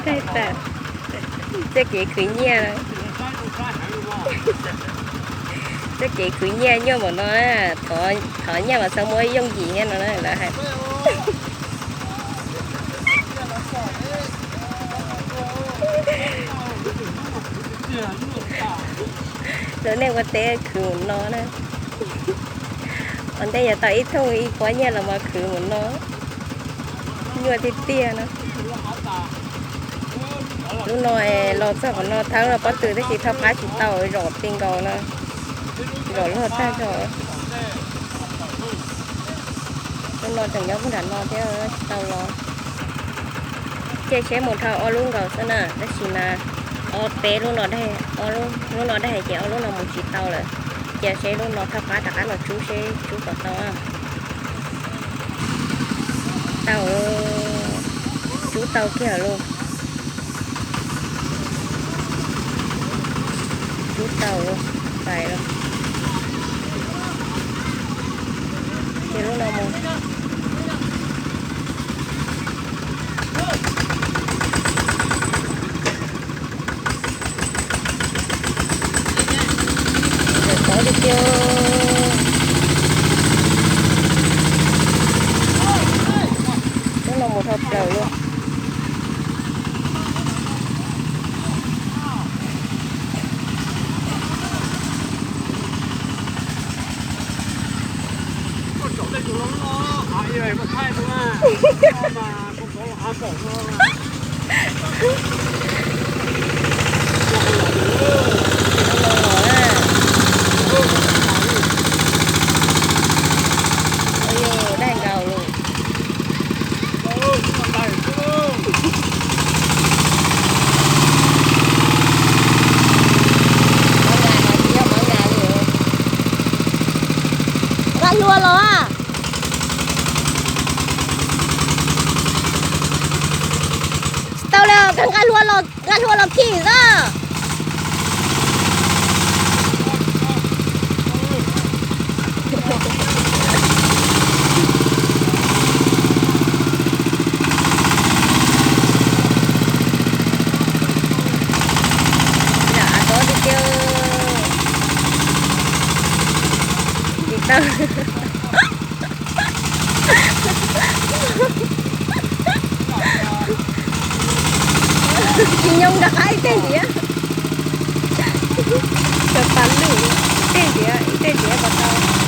Tas, txoj kev khwv nyiaj, txoj kev khwv nyiaj nyuaj npaum no, thov nyiaj mas txhob muab yooj yim thiab no na, lawv hais. Lawv nej ua teb khwv mus no na. Ua ntej yuav tau ib thooj ib pob nyiaj los mas khwv mus no, nyuaj tiag tiag na. Lub no los txog qhov no thawb los pob tw tab sis thawb qab tsis tau, zaum ti nkaus na, zaum log tag zog. Lub no tseem nyob puag nram no thiab tsis tau los. Cia seb mus dhau ob lub nkaus xwb na, tab sis mas ob peb lub no daig, lub no daig ces ob lub no mus tsis tau lawm. Cia seb lub no thawb qab rov qab los tsub seb tsub puas tau. Tau, tsub tau kiag lauj. Tsub tau, pais lauj. Ces lub no mus. Tov tiag tiag. Lub no mus dhau plaws lauj. Daig nkaus lawm. Mov ngas no tsis yog mov ngas li. Nqa hlua los a. Tsis tau li, koj nqa hlua los, nqa hlua los phim xwb. Av tov tiag tiag. Tsis tau. Tsis nyoo nram qab ib teg ntiav. Cov pas lwj, ib teg ntiav, ib teg ntiav puas tau.